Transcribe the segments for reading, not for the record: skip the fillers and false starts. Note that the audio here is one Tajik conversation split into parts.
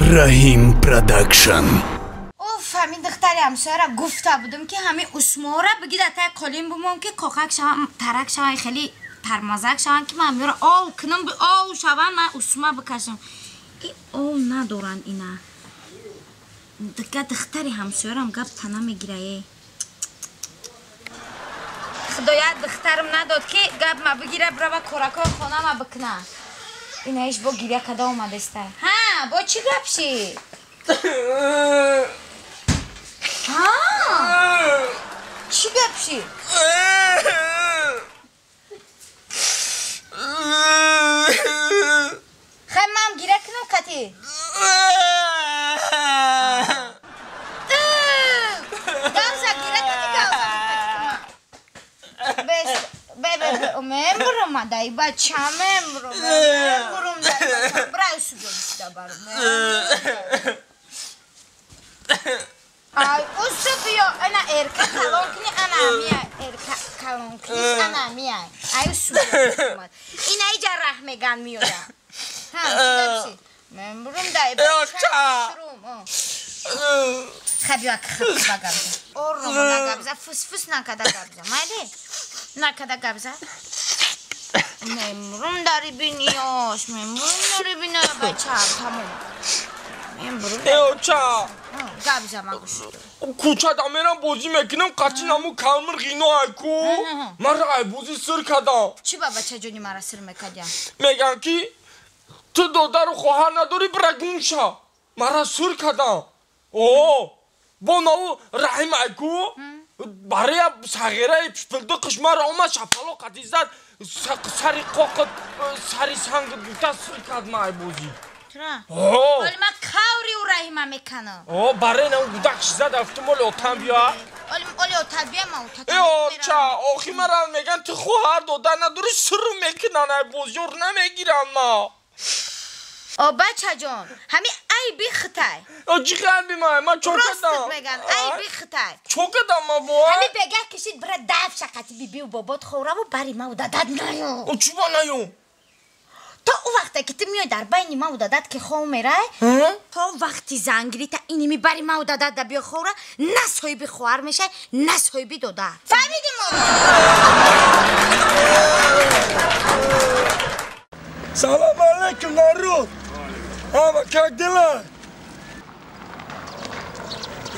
Раҳим Продакшн. Оф, ҳамин духтари ҳамсояра гуфта будам, ки ҳамин усмора бигӣ дар таи қолин бимон, ки коқак шавам, тарак шавам, хеле тармазак шавам, ки ман ҳамёра ов кунам, ов шавам, ман усма бикашам. И ов надоранд ина. Дига духтари ҳамсоярам гап тана мегирае. Худоя духтарам надод, ки гап ма бигира, бирава коракои хонама бикуна. Инаиш бо гиря када омадеста. Ҳа, бо чӣ гап шид? Ҳа, чӣ гап шид? Хай, ман гиря кунам кати? Гавза гиря кати, гавза кати. Бе, мембурум, дай бача, мембурум, мембурум, дай бача. Брай сюда, сюда, бару. Ай, усу биё, ана эрка калонкни, ана мия, эрка калонкни, ана мия. Ай, усу биё. Ина иҷа раҳ меган миёя. Ҳа, чӣ гап шид? Мембурум, дай бача. Хай, биё, хай, габза. Ором нагабза, фус-фус накада габза. Майли? Накада габза. Мембурум дари биниёш, мембурум дари биниёш, бача, тамом. Мембурум. Э, оча. Габза магуш. Кӯчада мерам бозӣ мекунам, қачинаму калмир ғино айку. Мара ай бозӣ сир кардам. Чӣ ба бачаҷони мара сир мекардям? Меган ки ту додару хоҳар надорӣ, бира гум ша. Мара сир кардам. О, бо наву Раҳим айку. Барои сағираи пишпилдиқиш мара омад шапало қати зад, сари қоқит, сари санг гуфта сир кард ма ай бозӣ. Оли ма каври ӯ Раҳима меканам. О, барои наву гудакш зад, афтум оли отам биё. Оли отат биё, ма отат. Э, оча, охи мара меган ту хоҳар додар надорӣ, сиру мекунан ай бозиёр намегирам ма. О, бачаҷон, ҳами айби хитай. О, чӣ айби ма? Ма чо кардам? Рост меган, айби хитай. Чо кардам ма бо? Ҳами бегаҳ кишид, бира даф шақати бибиу бобот хораву бари мау дадат наё. О, чӣ ба наё? То ӯ вақте ки ту миёй дар байни мау дадат ки хов мерай, то вақти зангирӣ та иними бари мау дадат да биё ховра, на соҳиби хоҳар мешай, на соҳиби додар. Фаҳмидӣ мо? Салам алейкум, народ! Ама, как дела?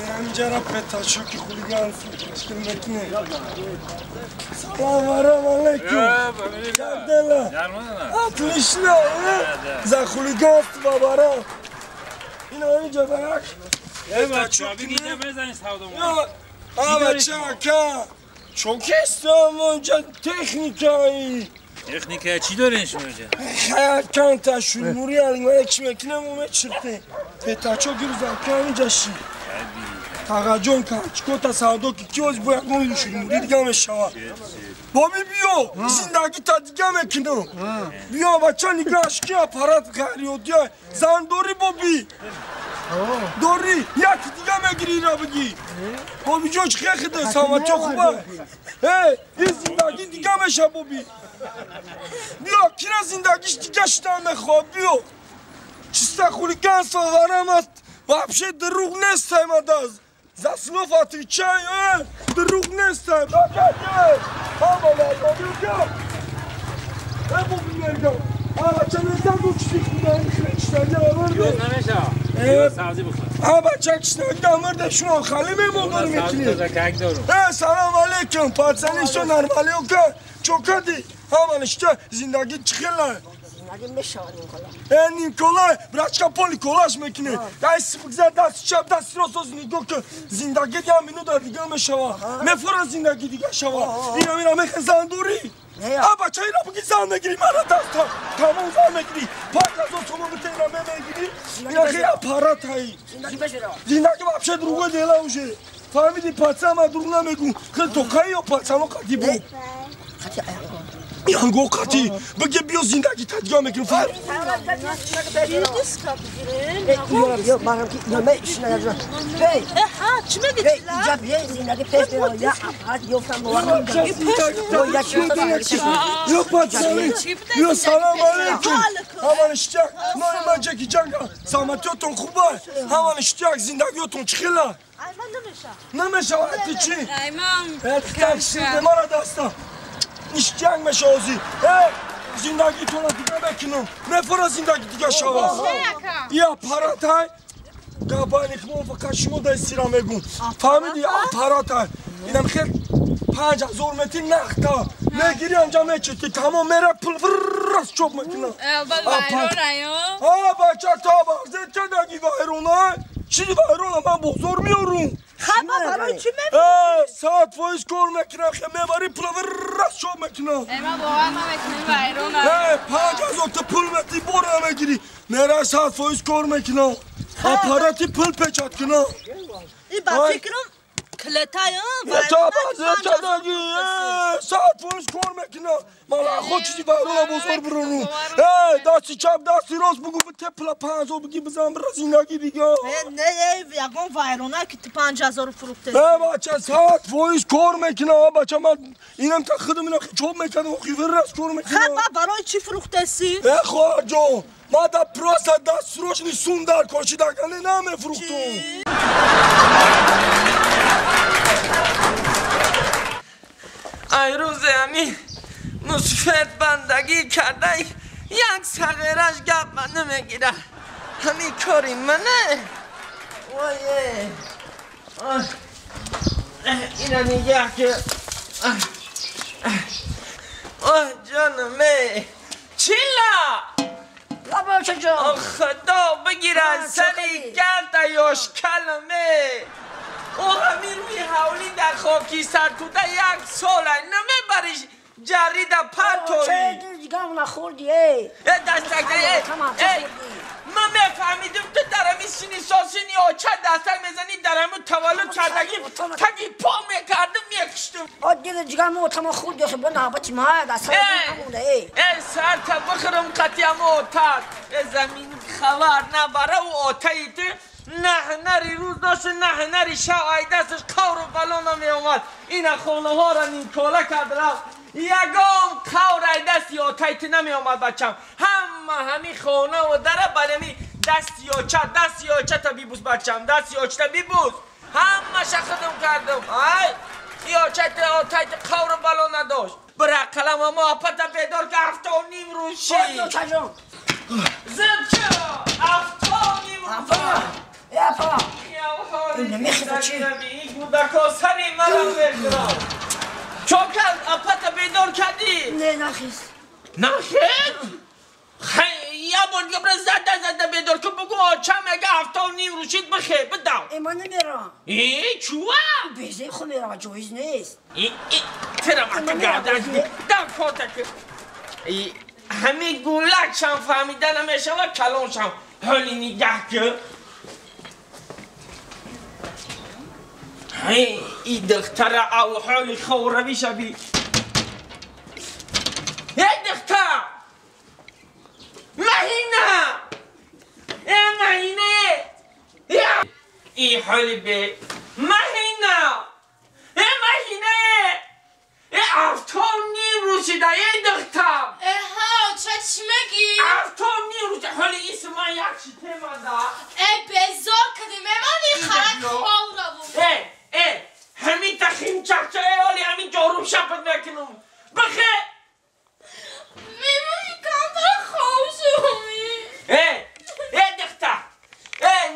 Ҳаминҷара петачоки хулиганство ташкил мекунем. Салам алейкум! Как дела? Отлично! За хулиганство, барам! Ин ҳаминҷа як петачок. Ама, чака! Чокистам, онҷа техникаи. Техника чӣ дорин шумо инҷа? Канта шурмури алингвара чӣ мекунем, мо мечирпем. Петачо гирӯзам ки ҳаминҷа ши. Тағаҷон ка, чикота савдо ки ки оз бо ягон шурмури дига мешава. Боби биё, зиндагӣ та дига мекунам. Биё бача нигаҳш ки аппарат ғайриоддия. Зан дорӣ боби? Дорӣ, яки дига мегирӣ ира бигӣ. Бобиҷон чӣ хехиде, саломатиё хуба? Э, ин зиндагӣ дига меша боби. Биё, кира зиндагиш дига шудан мехоҳад, биё. Чиста хулиганство варам аст. Вообще дурӯғ нестай мадаз. За слов отвечай, э, дурӯғ нестай. Бакаке. Ҳама бабиёка. Э, боби мергам. А бача нестам ду чизи худа ин хречтаги аварде. Ёз намеша. Ёз сабзӣ бихӯр. А бача кишнаги амарде шумо хали мемондор мекунӣ. Э, салам алейкум, пацани, всё нормалиёка. Чо кардӣ? Ҳама ништа зиндагӣ чӣ хела? Зиндагӣ мешавад Николай. Э, Николай, брачка по Николаш мекунӣ. Дай бигзар дасти чап, дасти рост оз нигоҳ кун. Зиндагӣ я минута дига мешава. Мефора зиндагӣ дига шава. Ина мира мехе зан дорӣ? А бача ира бигӣ зан мегирӣ, мара даста тамом зан мегирӣ. 5000 сомон бите ира мегирӣ. Ина хе аппарат ҳай. Зиндагӣ вообще другое дело уже. Фаҳмидӣ, пацан, ман дурӯғ намегӯм. Хел тоқаи ё пацано қадибу? янго қати биге биё зиндагӣ тадига мекунем фар ё салом алейкум ҳаман иштияк нои ман ҷеки ҷанга саломатиётон хуба ҳаман иштияк зиндагиётон чӣ хела намешавад ти чӣ мара даста ништяк мешавози зиндагитона дига мекунам мефора зиндаги дига шава и аппаратай габайнихмон фақат шумо дай сира мегум фаҳмиди аппаратай инам хел 5000 метр нахта мегири анҷа мечити тамом мера пул врас чоп мекунам бача та барзе чадаги вайронай чизи вайрона ман бозор меорум Хаба барои чӣ мефурӯшӣ? 100% кор мекунам, мебарӣ пула врас чоп мекунам. Ман бовар намекунам вайрона. 5000 та пул мети бора мегирӣ. Мера 100% кор мекунам. Аппарати пул печат кунам. И ба фикрам клетаям вайрона. 100% кор мекунам. Ман худ чизи вайрона бозор бурунум. Дасти чап, дасти рост бугу бите пула 5000 биги бизан бира зиндагӣ дига. Не, ягон вайрона ки ту 5000 фурӯхтӣ. Бача 100% кор мекунам. Бача ман инам та худам ина чоп мекардам, врас кор мекунам. Хаба барои чӣ фурӯхтасӣ? Хоҳарҷон, ман да просто даст срочный сум дар кор шидагане намефурӯхтум. Ай рӯзе ами мусфет бандагӣ кардай як сағираш гап ма намегира. Ҳами кори мане. Вое. Ина нигаҳ ки. Оҳ ҷонаме. Чила! Худо бигирад сари гарда ёш каламе. О ҳамин рӯи ҳавлӣ дар хоки сартуда як сола намебариш ҷарида партоӣ. Дастак ман мефаҳмидим ту дар ҳамин сини сосини оча дастак мезанӣ дар ҳамин таваллуд кардагӣ таги по мекардим мекуштум. Сарта бихӯрам қатъи ҳама отат. Замин хабар набара у отаи ту на ҳунари рӯз дошт на ҳунари шав ай дасташ қавру бало намеомад. Ина хонаҳоро нимкола кард рафт. Ягон қавр ай дасти отаи ту намеомад бачам. Ҳама ҳами хонаву дара бар ҳами дасти оча, дасти очата бибӯс бачам, дасти очата бибӯс. Ҳамаша худам кардам. Ай и очати отаи ту қавру бало надошт. Бира қалам мо апата бедор ки 7:30 рӯз шид. Зуд шо 7:30 рӯз. Гудако сари маро мехӯрад. Чо кард? Апата бедор кардӣ? Не, нахист. Нахист? Я бор дига бира зада зада бедор кун, бугу оча мега 7:30 рӯз шид бихе, бидав. Ман намерам. Чува? Безе ху мерам, ҷоиз нест. Тира мата да котак. Ҳами гулакшам фаҳмида намешавад, калоншам. Ҳоли нигаҳ ки. ای دختر او حال خوروی شبی. ای دختر مهینه، ای مهینه، ای حالی به مهینه، ای مهینه، ای 7:30 روزی ده. ای دختر ها چه چی میگی؟ 7:30 روز حالی اسم من یک چی تیمانده. ای بزار کدی میمانی خرک خوره بود. همین تخیم چخچه آلی همین جاروب شپت میکنم بخه میمونی کمتر خوشمی. ای دختر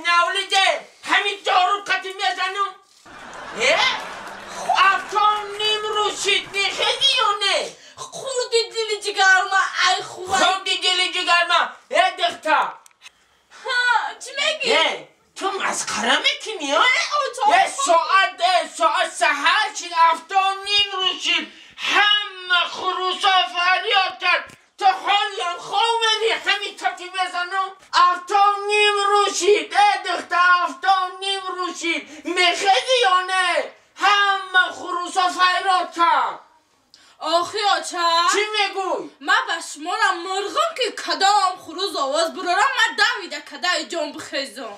نولیده همین جاروب قطی میزنم. 7:30 روز شد نخیدی یا نه؟ خوردی دل جگر ما ای خوبه. خوردی دل جگر ما. ای دختر ها چی میگی؟ تو مسخره میکنی ها؟ ساعت سحر شد 7:30 روز شد. همه Охи оча. Чӣ мегӯй? Ма ба шумора мурғам ки кадом хуруз овоз бурорам, ма давида кадаи ҷон бихезам.